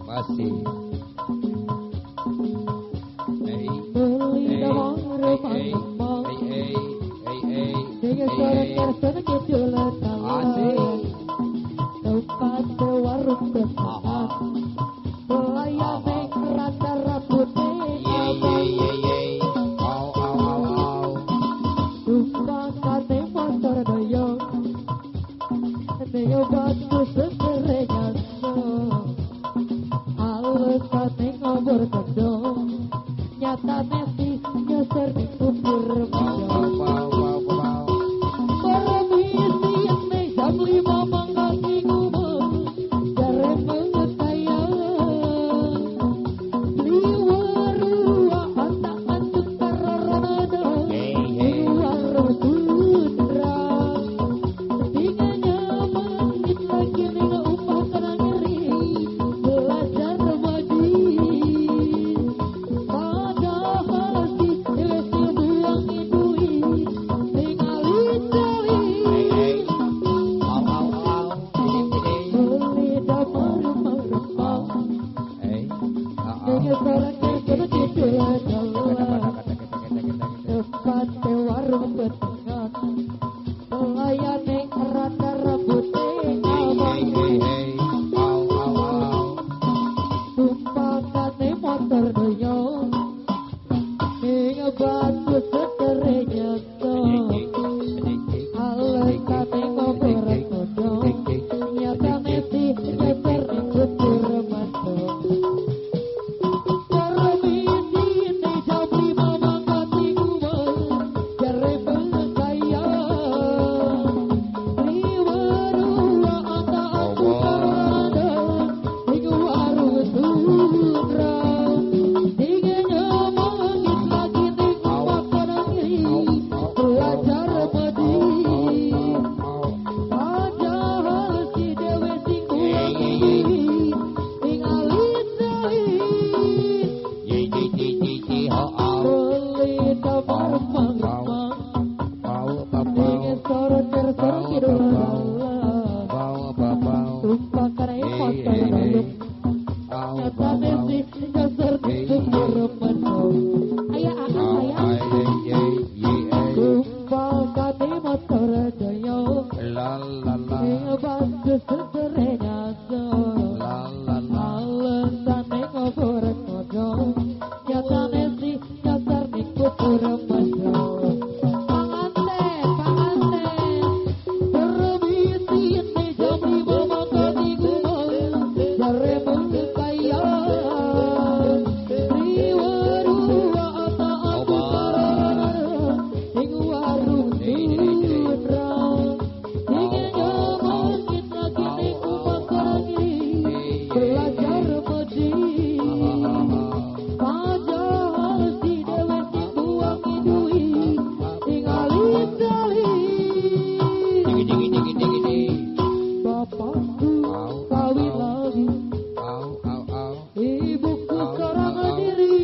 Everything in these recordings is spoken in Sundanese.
Masih. Hey, Beli hey, dawang hey, hey, remang-remang, hey, hey, hey, ning hey, sore hey. kersen kidul Asik. dalan, tempat warung Aha, tenan, pelayane aha. rada rambute Ye, ye, abang, ye, ye. Au, au, au, au. tumpakane motor doyo, ning batu setere nyaso, alesane ngobor kedong, nyatane sih nyeser ning kubur Au, mendong. au, au, au, au. Permisi nek jam 5 mangkati ngomong, jare mengetayang. Liweru tak antuk karo rono, Hey, ing hey. warung sutra. Tinganya menit lagi ning omah kena ngeri, belajar madi. Padahal sih wis dibuangi duit, ningali tali. Hey, hey. Au, au, au. Ini, ini. Beli damar remang-remang, Au. Hey. Au, ning au. sore kersen kidul Kata, kata, dalan, kata, kata, kata, kata, kata. tempate warung betengan, pelayane rada rambute Hey, abang, hey, hey, hey. Au, au, au. tumpakane motor doyo, ning batu setere nyeto, alesane ngobor kodong, nyatane sih nyeser ning kubur mendong. Permisi nek jam 5 mangkati ngomong, jare sayang. Liweru ata aku karana, ing warung sutra. Tingenya mengit lagi ning makanan iri, belajar medi. Padahal si dewe sing buangi duit, ningali duit. Beli damar remang-remang, ning sorot kersor kidul dalan, tumpakan motor dayung, nyatane sih nyasar kubur mendong. Ayah ah sayang, tumpakane motor dayung, ning batu setere nyasar, alesane ngobor kodong, nyatane sih nyasar ning kubur mendong. Panganten, panganten, permisi nek jam 5 mangkati ngomong, jare sayang. Liweru ata aku karana, ing warung sutra. Tingenya mungkin lagi ning omah lagi, belajar medi. Padahal si dewe sing buangi duit, tingali tali. Bapakku kawin lagi, ibuku seorang diri,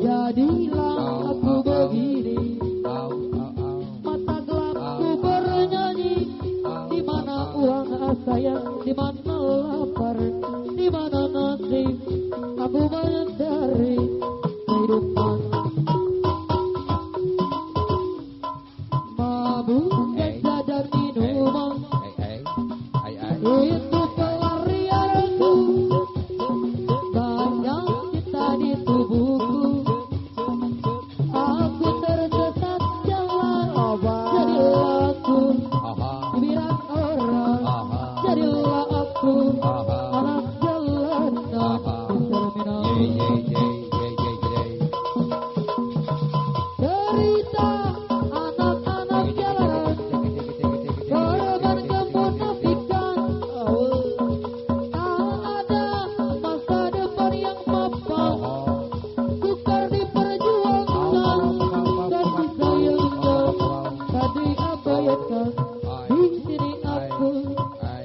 jadilah aku begini. Mata gelapku bernyanyi, di mana uang sayang, di mana lapar, di mana nasib, aku mencari kehidupan. Mabuk ganja dan minuman, itu pelarianku. Banyak cinta di tubuhku, aku tersesat jalan, jadilah aku cibiran orang, jadilah aku anak jalanan di terminal. Cerita anak-anak jalan, korban kemunafikan, tak ada masa depan yang mapan, sukar diperjuangkan, kasih sayangnya tadi abaikan. Di sini aku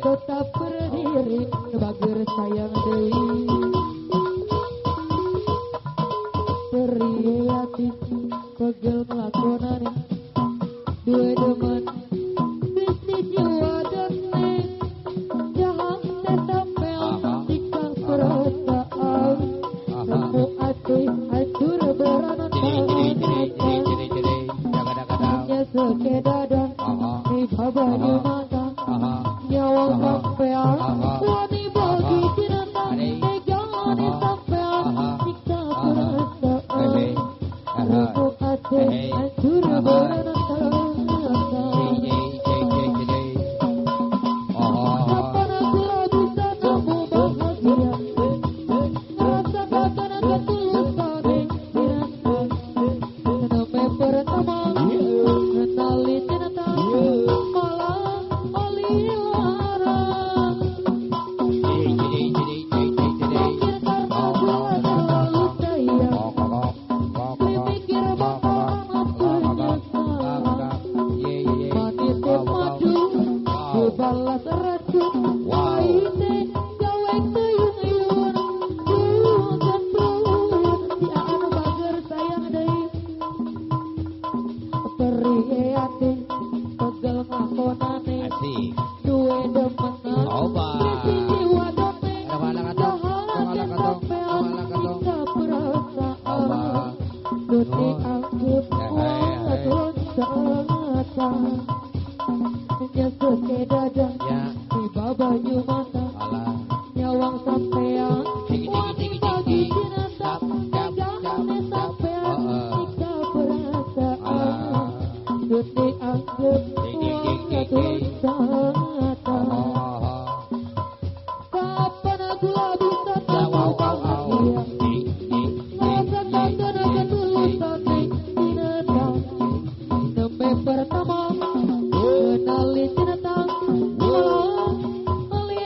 tetap berdiri, bager sayang deui. Perih hati, pegel melakonane, dua demen, bisnis jiwa dan. Nyawang sampean wani bagi cinta, tegane sampean siksa perasaan. Rupuk ati hancur berantakan. Kapan aku bisa nemu bahagia? Rasakan ketulusan cinta. Name pertama kenali cinta, malah oli lara. Mungkin karena gua terlalu sayang, dipikir bakal amat penyesalan. Manis madu dibalas racun, pahite gawe tuyung-uyun. Tuntun si anu bager sayang deui. Perih ati pegel ngakonane, duwe demenan siji wadone. Jahalate sampean siksa perasaan, duti anggap wadon sangat. Nyeseke dada tiba banyu mata, nyawang sampean wani bagi cinta, tegane sampean siksa perasaan, duti anggap wadon sangat. Kapan aku bisa nemu bahagia? Rasakan ketulusan cinta. Neme pertama kenali cinta, malah oli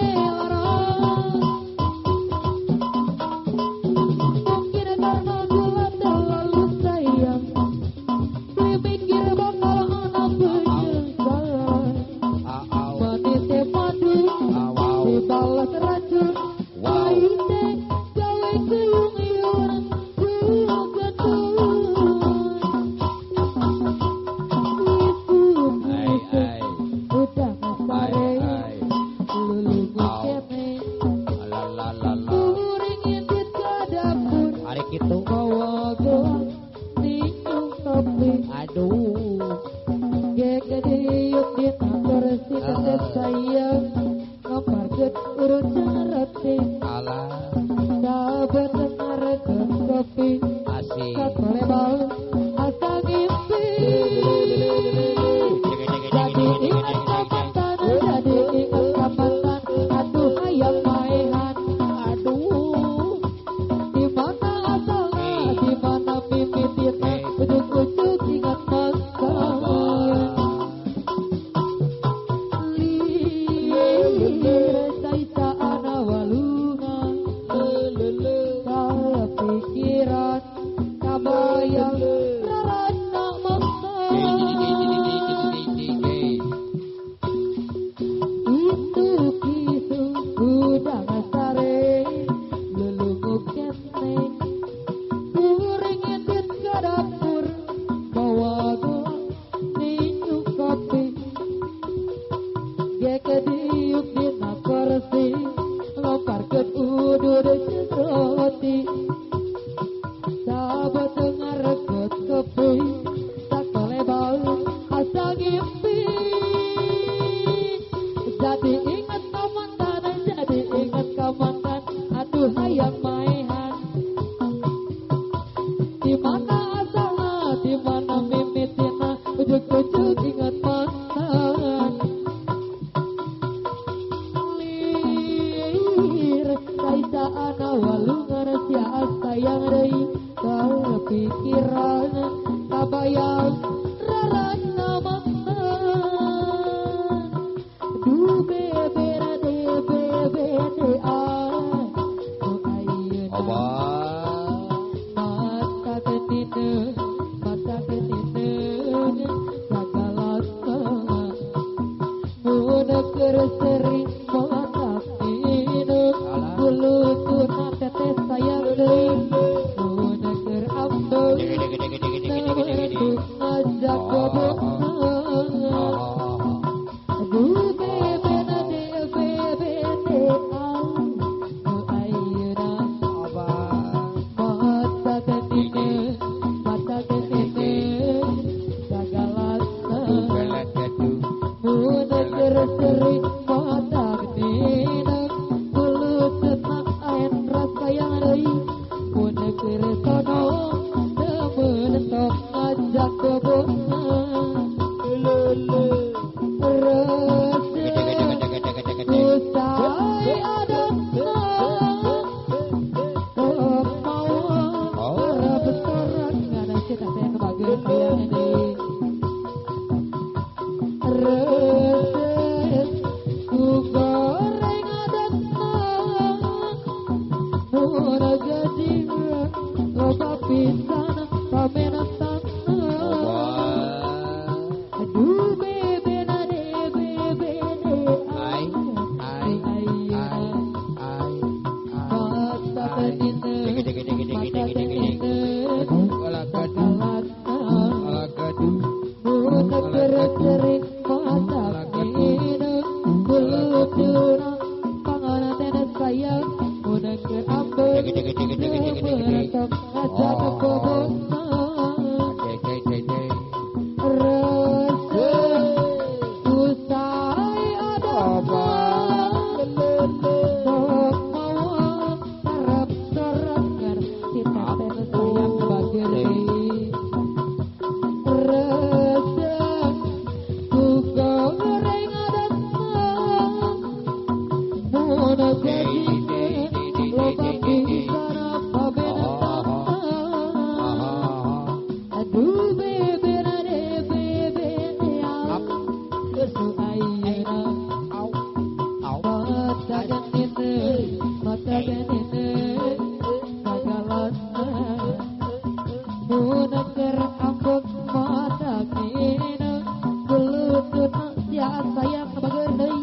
Sayang bager deui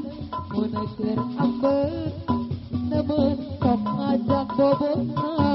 mun keur ambek nemen sok ngajak bobona.